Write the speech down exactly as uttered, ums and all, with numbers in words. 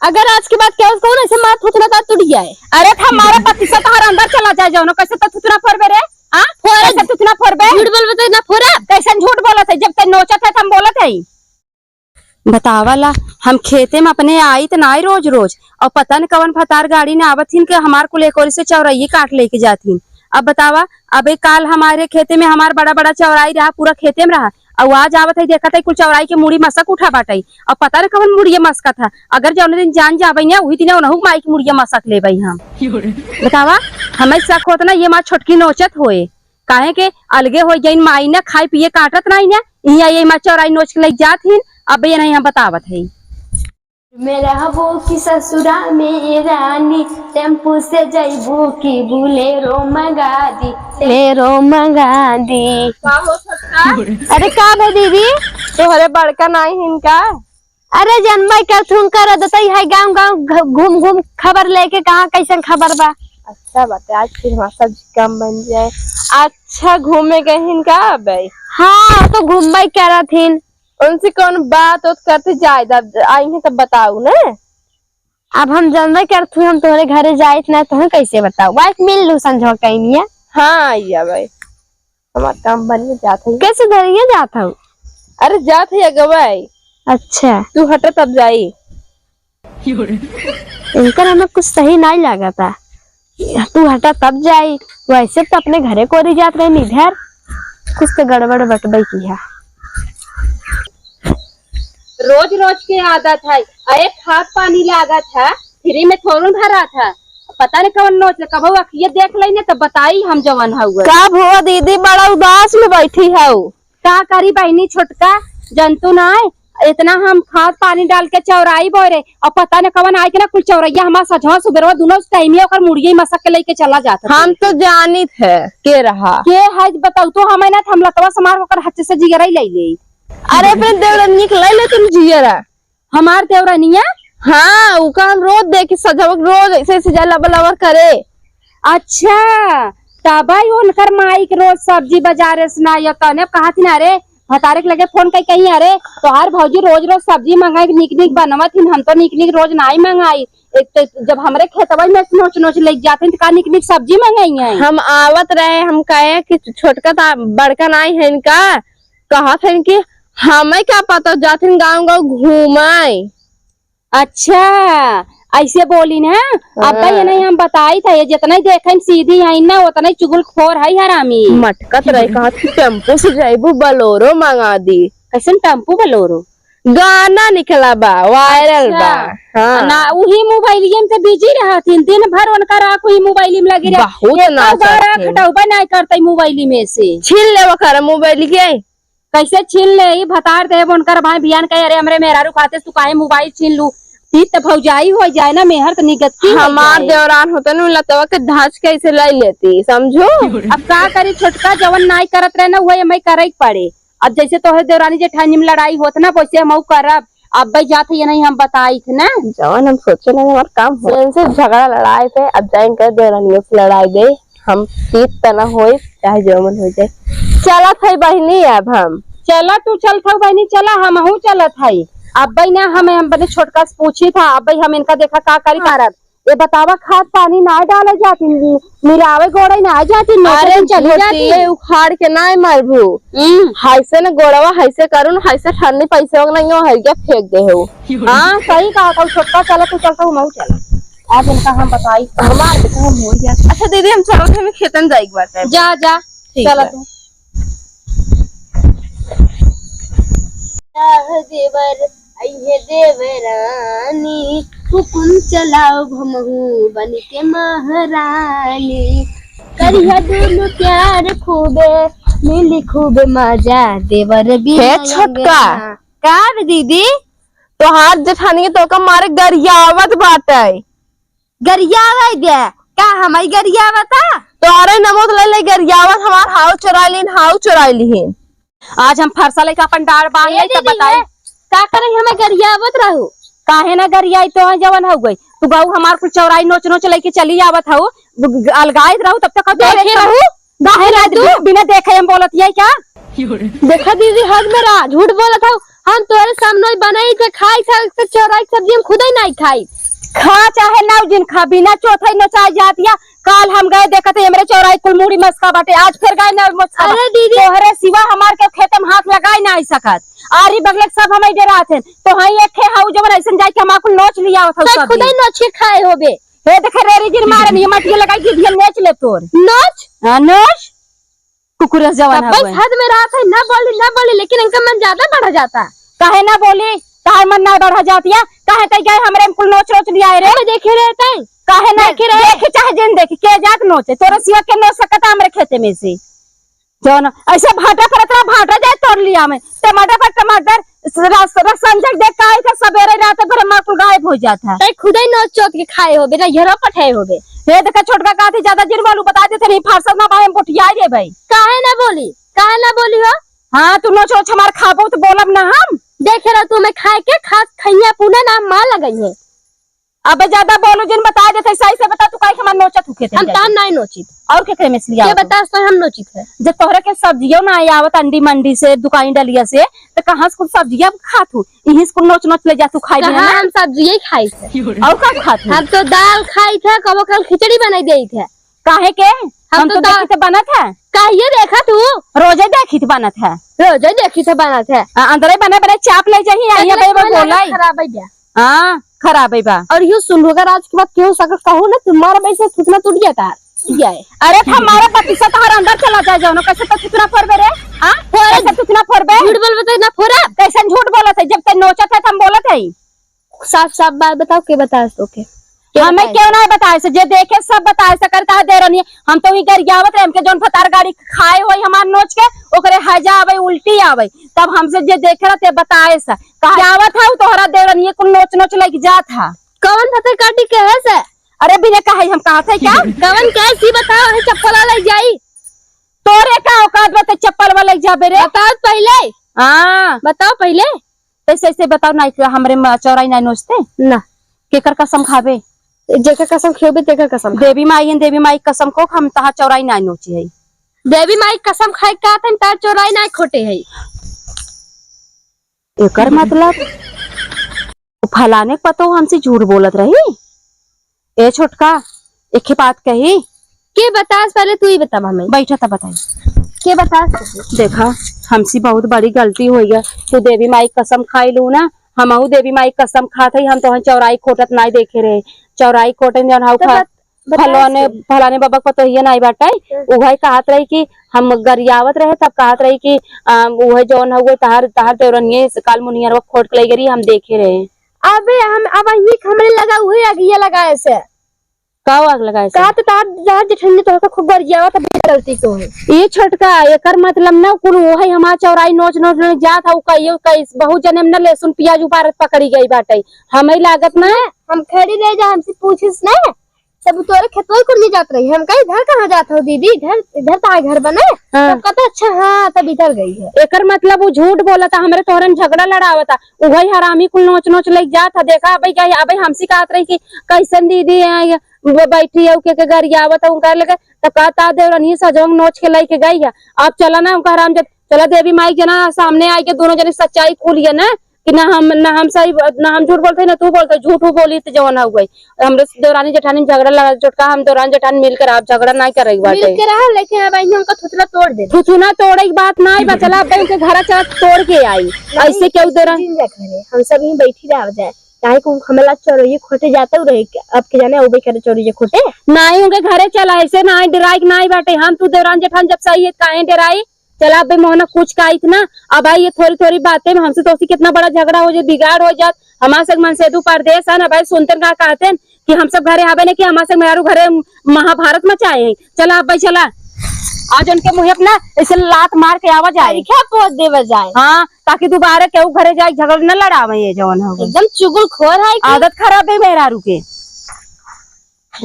अगर आज के बाद केहू कौन ऐसे मार थुथुना दांत टूट जाए। अरे, त हमारा पति से तोहर अंदर चला जाए जौनो, कैसे तो थुथुना फोरबे रे? हाँ? फोरब। कैसे थुथुना फोरबे? झूठ बोलबे तो ना फोरब। कैसन झूठ बोलत है? जब ते नोचत है, त हम बोलत है। बतावला, हम खेते में अपने आइत नाई रोज रोज, और पता न कवन भतार गाड़ी न आवत हिन के हमार कुल एक ओरी से चौरइये काट लेके जात हिन। अब बतावा, अब एक काल हमारे खेते में हमार बड़ा बड़ा चौराई रहा, पूरा खेते में रहा, और आज आवत है, देखत है कुल चौराई के मुड़ी मसक उठा बाटई, और पता न कवन मुड़िये मसकत है। अगर जौने दिन जान जाबई ना, वही दिन उनहु माई के मुड़िये मसक लेबई हम। बतावा, हमें शक होत ना ये माँ छोटकी नोचत होए, काहे के अलगे होइ गइन माई ना, खाए पिए काटत नाई ना, इहाँ ये माँ चौराई नोच के लइ जात हिन। अब ये नहीं हम बतावत है। में रहबू की ससुरा में रानी, टेम्पू से जइबू की बुलेरो मंगा दी, बुलेरो मंगा दी। का हो सकता? अरे का भे दीदी, तोहरे बड़का नाई हिन का? अरे जनबे करथुन कर देतई है गाँव गाँव घ-, घूम घूम खबर लेके कहाँ कैसन खबर बा। अच्छा बात है, आज फिर हमार सब्जी कम बन जाए। अच्छा घूमे गए हिन का अबे? हाँ, तो घूमबे करत हिन। उनसे कौन बात उत करते जाए, जब आई हैं तब बताऊ ना। अब हम जनबे करथुन, हम तोहरे घरे जाइत ना, तोहे कैसे बताऊ? वाइफ मिल लू संझवा कइनिया। हाँ, आइया भाई। हमार काम बनिए जात है। कैसे धरिए जात हऊ? अरे जात है अगवाई। अच्छा। तू हटा तब जाई। इनकर हमें कुछ सही नाई लागता। तू हटा तब जाई। वैसे तो अपने घरे कोरी जात रहे इधर। कुछ तो गड़बड़ बटबई की है। रोज रोज के आदत है। अरे खाद पानी लागत है, फ्री में थोड़ू भरा था। पता नहीं कौन नोच, कबहू अखिए देख लेने तो बताई हम जवन हउए। का भुआ दीदी बड़ा उदास में बैठी हऊ? का करी बहिनी छोटका, जंतु ना है, इतना हम खाद पानी डाल के चौराई बोए रहे और पता न कवन आए के ना कुल चौरैया हमार सझवा सुबेरवा दोनों टाइम ही ओकर मुड़िए मसक के लेके चला जाता। हम तो जानित है के रहा। के है बताऊ तो हमें ना, हम लतवा समार ओकर हच्चे से जिगरई ले ले। अरे अपने देवरनिया के ले ले तुम जियरा। हमार देवरनिया? हाँ, उका हम रोज देखी सजवक रोज ऐसे ऐसे जाए लबर लबर करे। अच्छा, तबई उनकर माई के रोज सब्जी बाजारे से ना आया तने कहा थी ना रे, भतारे के लगे फोन कई कहीं, "अरे, तोहार भौजी रोज रोज सब्जी मंगाई के निक निक बनवत हिन, हम तो निक निक रोज नाई मंगाई। एक तो जब हमरे खेतवा में से नोच नोच लेके जाते हैं तो का निक निक सब्जी मंगाई है?" हम आवत रहे, हम कहे कि छोटका ता बड़का नाई है इनका, कहत हन कि हमें का पता, जाथिन गाँव गाँव घूमे। अच्छा, ऐसे बोली ना। अब हाँ। ये नहीं हम बताई था, ये जितना ही देखे सीधी है ना, उतना ही चुगलखोर है हरामी। मटकत रही, कहत कि टेम्पो से जाइबू, बोलेरो मंगा दी। कैसन टेम्पो बोलेरो? गाना निकला बा, वायरल अच्छा। बा। हाँ। ना, उही मोबाइलिये में से बिजी रहथिन, दिन भर उनका राख उही मोबाइल में लगी रहे। बहुत एको नाचत बार हिन। खटौबा नहीं करते मोबाइल में से। छीन लेवा कर मोबाइल के। कैसे छीन ले? ई भतार देब उनकर भाई बियान कहे, "अरे, हमरे मेहरारू खाते तू काहे मोबाइल छीन लू?" तीत त भौजाई हो जाए ना, मेहर त निगतकी हो हमार जाए। देवरान होते न, लतवा के धाच के ऐसे लाई लेती, समझो? अब का करी, छोटका जवन नाई करत रहे ना, वही हमें करे के पड़े। अब जैसे तोहरे देवरानी जेठानी में लड़ाई होत ना, वैसे हम करब। अब भाई जात है, ये नहीं हम बताई थे ना। जवन हम सोचे ना, हमार काम हो। इनसे झगड़ा लड़ाई पे, अब जाए इनकर देवरानियों से लड़ाई दे। हम तीत तना होई, चाहे जौमन हो जाए। चलत है बहिनी, अब हम। चला तू चलत हऊ बहिनी, चला, हमहू चलत हई। अब्बई ना, हम, हम बने छोटका से पूछी था, अब्बई हम इनका देखा का करी हाँ। करब। ये बतावा, खाद पानी ना डाले जाती, मिलावे गोड़े ना जाती, नौकर अरे दिन चली जाती। ये उखाड़ के ना मरबू। हम्म। हाइसे न गोड़वा, हाइसे करू न, हाइसे ठंडी पैसे हो नहीं हो, हरिया फेंक दे हो। हाँ, सही कहा था, छोटका चला, तू चलता हूँ, मैं चला। आज इनका हम बताई। हमार देखो, हम हो गया। अच्छा दीदी, हम चलो, हमें खेतन जाए एक बार time। जा, जा, ठीक चला है। तू। आह देवर, अइहे देवरानी, हुकुम चलाओ भमहू बन के महारानी। करिया दुनु प्यार खूबे, मिली खूबे मजा, देवर बिना हे छोटका। अंगना। का रे दीदी? तोहार जेठानी तो का मारे गरियावत बाटे। गरियावे दे, का हमई गरियावता? तोहरे नमोद ले ले गरियावत हमार हाउ चोराई लीन, हाउ चोराई लीन। आज हम फरसा लेके अपन डाड़ बांध ए ले तब दीदी, बताई। ये का करे हमें गरियावत रहू? काहे ना गरियाई तो जवन हो गई। तू गऊ हमार कुल चौराई नोच नोच लेके चली आवत हऊ। अलगाइत रहू तब तक देखे रहू। काहे ना तू? बिना देखे हम बोलत ये क्या? देखा दीदी, हद में रहा, झूठ बोलत हऊ। हम तोरे सामने बनाई थे, खाई था, तो चौराई के सब्जी हम खुदे नहीं खाई। खा चाहे ना जिन खा, बिना चोथई नोचाई जातिया। काल हम गए देखत है, हमरे चौराई कुल मूड़ी मस्का बाटे, आज फिर गए ना मस्का बा। अरे दीदी। तोहरे सिवा हमार के खेते में हाथ लगाई ना सकत। आरी बगले के सब हमें डरात हैं, तो हई एक ठे हाउ जवन ऐसन जाए कि हमार कुल नोच लिया आवत हउ तो सब खुदे दिन। नोच के खाए होबे। हे देखे रेरी जिन मारन, ये मटिया लगाई के धिया नोच ले तोर। नोच? हाँ, नोच। कुकुरस जवान तब हवे। हद में रहत है, ना बोली, ना बोली, लेकिन इनका मन ज्यादा बढ़ जाता। काहे ना बोली? काहे मन ना बढ़ जातिया? काहे तै गए हमरे में कुल नोच नोच लिया रे? हमें देखे रहते हैं। काहे ना देखे रहे? देखी चाहे जिन देखी, के जात नोचे? तोरा सिवा के नोच सकता हमरे खेते में से? जौन ऐसे भाटा करत रहा, भाटा जाए तोड़ लिया में। टमाटर पर टमाटर, रस, रस संझक देख का आई था, सबेरे रात भर हमार कुल गायब हो जाता है। तै खुदे नोच चोथ के खाए होबे, ना घेरो पठाए होबे। हे देखा छोटका का थी, ज्यादा जिन बोलू, बता देते नहीं, फारसा ना भाई, हम पोठिया रे भाई। काहे ना बोली? काहे ना बोली हो? हाँ, तू नोच नोच हमार खाबो तो बोलब ना हम। देखे रहो, तू हमें खाए के खात खैया पुना ना माँ लगई है। अबे ज्यादा बोलू जिन, बता देते, सही से बता, तू काहे के हमार नोचत हूँ खेते हम में तान जाके? नाई नोचित। और के करे मछली के आवत हो? बता, सो हम नोचित है। जब तोहरे के सब्जियों ना आवत अंडी मंडी से, दुकानी डलिया से, तो कहाँ से कुल सब्जियाँ खात हूँ? इहीं से कुल नोच नोच ले जात हूँ खाए कहाँ बिना ना? हम सब्जियाँ खाई थे? और का खात हूँ? हम तो दाल खाई थे, कबो कल खिचड़ी बनाई देई थे। काहे के? हम हम तो तो दा- देखी थे बनत है। काहे देखा तू? रोजे देखी थे बनत है। रोजे देखी थे बनत है। आ, अंदरे बने बने चाप ले जाही, आइया देख ले, बे, बे, तोहर बोलाई। लागत खराब है गया। हाँ, खराब है बा। और यू सुन, अगर आज के बाद केहू से अगर कहू ना, तुम्हारा वैसे थुथना टूट जाता है। ये है। अरे, हमारा पति से तोहर अंदर चला जाए, जौनो कैसे तो थुथना फोरबे रे? हाँ? फोरब। कैसे थुथना फोरबे? झूठ बोलबे तो ना फोरब। कैसन झूठ बोलत है? जब ते नोचत है, तो हम बोलत है। साफ साफ बात बताओ, के बताए तो के? के हमें बताए? क्यों ना बताए से? जे देखे सब बताए से, करता है देरनिया। हम तो ही गरियावत रहे, हमके जौन फतार गाड़ी खाए होई हमार नोच के, ओकरे हैजा आवे, उल्टी आवे। तब हमसे जे देखे रहते बताए से। कहा जावत है, उ तोहरा देवरनिया कुल नोच नोच लग जात है। कौन फतार काटी कहे से? अरे बिना कहे हम कहा थे क्या? कौन कहे सी बताओ, है चप्पल वाला जाई। तोरे का औकात बा ते चप्पल वाला जाबे रे? बताओ पहले। हाँ। बताओ पहले। ऐसे, ऐसे बताओ ना कि हमरे म-, चौराई ना नोचते? ना। केकर कसम खाबे? जेकर कसम खेबे, तेकर कसम खा। देवी माई, देवी माई कसम को हम तहार चौराई ना नोचे है। देवी माई कसम खाए का तन तार चौराई ना खोटे है। एकर मतलब फलाने पतो हमसे झूठ बोलत रही। ए छोटका, एक बात कही। के बतास, पहले तू ही बता हमें। बैठा था बताई। के बतास? देखा, हमसे बहुत बड़ी गलती होई है। तू देवी माई कसम खाई लू ना, हमहू देवी माई कसम खात हई, हम तोहन चौराई खोटत नाई देखे रहे। चौराई खोटन जौन हऊ तो खा-, बत-, बतास फलाने, के? फलाने बाबा के पतोहिया नाई बाटे। हम्म। उहे कहत रही कि हम गरियावत रहे, तब कहत रही कि, अम, उहे जौन हउए तहार, तहार देवरनिये से काल मुनियरवा खोट के लई गरी, हम देखे रहे। अबे हम, अब यही हमरे लगा उहे अगिया लगाए से। का आग लगाए से? का तो तार, तार जेठनिया तोहका खूब गरियावत है, बिना गलती को है। ई छोटका, एकर मतलब ना कुल ओहे हमार चौराई नोच नोच नोच जात है, उ कहियो कइस बहुत जने में ना लहसुन प्याज उपारत पकड़ी गई बाटे। हमें लागत ना। हम खड़ी रह जा, हमसे पूछिस ना, तब तोरे खेतोई कुल ले जात रही। हम कही, "इधर कहाँ जात हो दीदी? इधर, इधर तो आए घर बने।" हाँ। तब कहता, "अच्छा हाँ, तब इधर गई है।" एकर मतलब उ झूठ बोलत है, हमरे तोहरन झगड़ा लड़ावत है। उहे हरामी कुल नोच नोच लइ जात है। देखा, अबे क्या, अबे हमसे कहत रही कि कैसन दीदी है, ब-, बैठी है, उके के गरियावत है, उनका लगे, तब कहता देवरनिये सजवंग नोच के लइके गई है। अब चला ना, उनका हराम जब, चला देवी माई के ना सामने आई के दोनों जने सच्चाई खुलिए ना, कि ना हम, ना हम सही, ना हम झूठ बोलते, ना तू बोलते, झूठ हु बोली तो जवन हउ गई। हमरे देवरानी जेठानी में झगड़ा लगा, छोटका हम देवरानी जेठानी मिलकर आप झगड़ा नहीं करे के बाटे। मिलके रहो, लेकिन अब आइए उनका थुथुना तोड़ दे। थुथुना तोड़े की बात नहीं बा, चला अब उनके घर चला तोड़ के आई। नहीं, ऐसे क्यों देवरानी? जिन जा घरे, हम सब यहीं बैठी रह जाए। काहे को हमला चोरइये खोटे जाते रहे, अब के जाने उबे करे चोरइये खोटे। नहीं, उनके घरे चला, ऐसे नहीं, डराई के नहीं बाटे। हम तू देवरान जेठान जब सही है, काहे डराई? चला बे मोहना, कुछ का इतना, अब भाई ये थोड़ी थोड़ी बातें में हमसे तो उसी कितना बड़ा झगड़ा हो जाए, बिगाड़ हो जात। हमारे संग मनसेदु परदेस है ना भाई, सुनते का कहते हैं कि हम सब घरे आवे ना कि हमारे संग मेहरू घरे महाभारत मचाए हैं। चला अब भाई चला, आज उनके मुँह अपना ऐसे लात मार के आवा जाए। परीक्षा पोत देवा जाए। हाँ, ताकि दोबारा केहू घरे जाए झगड़ा न लड़ावे ये जवन हो गए। एकदम चुगलखोर है कि आदत खराब है मेहरारू के।